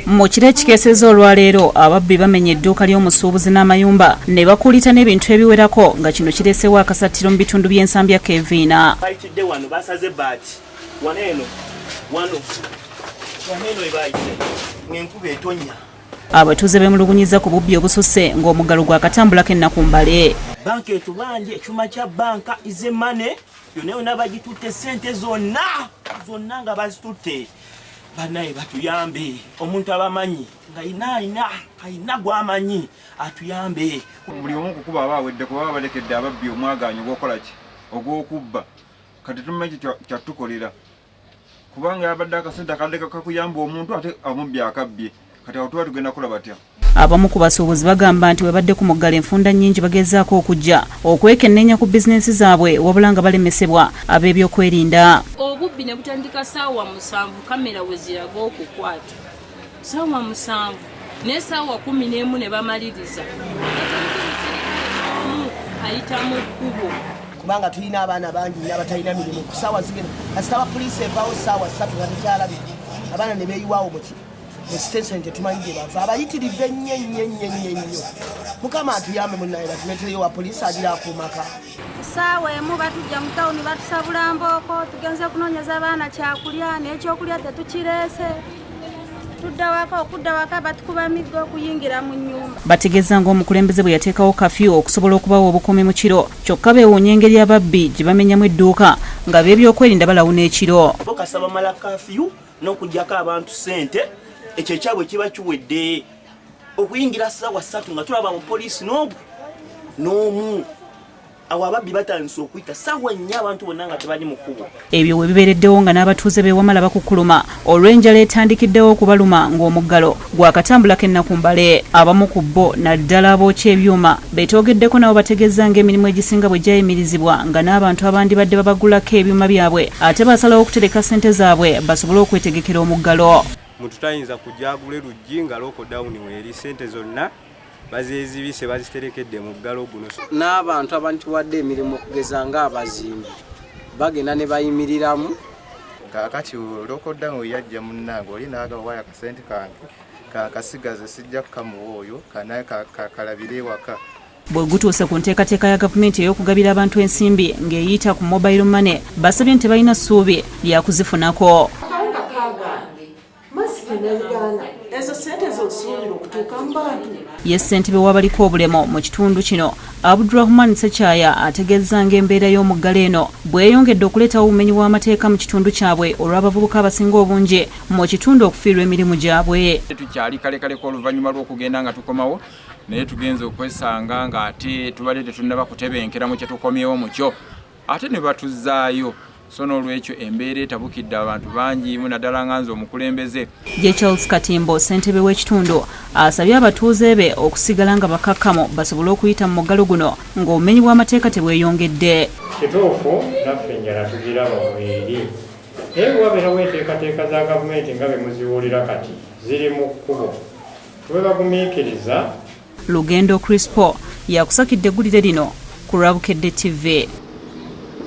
Mu kiro ekikeesezza olwaleero, ababbi bamenye edduuka ly'omusuubuzi n'amayumba ne bakuulita n'ebintu ebiwerako, nga kino kireesewo akasattiro mu bitundu by'Ensambya Keviina. Bayitidde wano, basaze baati wano eno, wano wano eno webayise ng'enkuba etonnya. Abatuuze beemulugunyiza ku bubbi obususse ng'omuggalo gwakatambulako ennaku mbale. Banka etubanje ekyuma kya banka, easy money yonna yonna bagitutte, sente zonna zonna nga bazitutte. Banaye batuyambe, omuntu abamanyi nga ayina ayina ayina gwamanyi atuyambe. Buli omu okukuba aba awedde, kuba baba balekedde ababbi omwagaanyi ogw'okukola ki, ogw'okubba. Kati tumanyi kyatukolera, kubanga yabadde akasente akadde kakuyamba omuntu, ate omubbi akabbye. Kati awo tuba tugenda kukola batya? Abamu ku basuubuzi bagamba nti webadde ku muggalo enfunda nnyingi bagezaako okujja okwekenneenya ku bizinensi zaabwe, wabula nga balemesebwa ab'ebyokwerinda. Obubbi ne butandika saawa 7, kamera we ziraga okukwata saawa 7, naye saawa 11 ne bamaliriza. Omu ayita mu kkubo. Kubanga tulina abaana bangi nnyo abatalina mirimu. Ku saawa zigenda, kasita ba poliisi evaawo saawa 3 nga tekyalabika, abaana ne beeyiwaawo muki mu sitenseni, tetumanyi gye bava. Abayitirivu ennyo ennyo ennyo ennyo ennyo. Mukama atuyambe munnaye, batuleetereyo wa poliisi agira akuumaka. Saawa 1 batujja mu tawuni, batusabula mbooko. Tugenze kunoonyeza abaana kyakulya, naye ekyokulya tetukireese. Tudda waka, okudda waka batukuba miggo okuyingira mu nnyumba. Bategeeza ng'omukulembeze bwe yateekawo kafyu okusobola okubawa obukuumi mu kiro, kyokka beewuunya engeri ababbi gye bamenyamu edduuka nga b'ebyokwerinda balawuna ekiro. Bo kasaba mala kafiyu n'okuggyako abantu ssente, ekyo ekyabwe kiba kiwedde. Okuyingira saawa 3 nga tulaba mu poliisi n'ogu n'omu, awo ababbi batandise okuyita saawa 4, abantu bonna nga tebali mu kkubo. Ebyo we bibeereddewo nga n'abatuuze b'e Wamala bakukkuluma olw'enjala etandikiddewo okubaluma ng'omuggalo gwakatambulako ennaku mbale. Abamu ku bo, naddala abookya ebyuma betoogeddeko nabo, bategeeza ng'emirimu egisinga bwe gyayimirizibwa, nga n'abantu abandibadde babagulako ebyuma byabwe ate basalawo okutereka ssente zaabwe basobole okwetegekera omuggalo. Muntu tayinza kujja agule luggi nga lockdown weeri, sente zonna bazeezibise, baziterekedde mu ggalo guno. N'abantu abantiwadde emirimu, okugeza ng'abazimbi, bagenda ne bayimiriramu. Kaakati lockdown yajja, munnange, oli naagaba waya, akasente kange kakasigaze, sijja kukamuwa oyo, kanaye kakalabire ewaka. Bwe gutuuse ku nteekateeka ya gavumenti ey'okugabira abantu ensimbi ng'eyita ku mobile money, basabye nti tebalina ssuubi lya kuzifunako. Akawuka kagaange, masiki negaana, ezo sente zosuubira okutuuka mu bantu? Ye ssentebe w'abaliko obulemu mu kitundu kino, Abdurahman Sekyaya, ategeeza ng'embeera y'omuggalo eno bweyongedde okuleetawo obumenyi bw'amateeka mu kitundu kyabwe, olw'abavubuka abasinga obungi mu kitundu okufiirwa emirimu gyabwe. Tukyali kalekaleko oluvannyuma lw'okugenda nga tukomawo, naye tugenze okwesanga ng'ate tubadde tetunnaba kutebenkera mu kye tukomyewo mu kyo, ate ne batuzzaayo. So n'olwekyo embeera etabukidde abantu bangi mu, naddala nga nze omukulembeze. Ye Charles Katimbo, ssentebe w'ekitundu, asabye abatuuze be okusigala nga bakakkamu basobole okuyita mu muggalo guno ng'obumenyi bw'amateeka tebweyongedde. Kituufu, naffe enjala tugiraba bweri, naye bwe wabeerawo enteekateeka za gavumenti nga bwe muziwulira kati ziri mu kkubo, tube bagumiikiriza. Lugendo Crispo yakusakidde eggulire lino ku lwa Bukedde TV.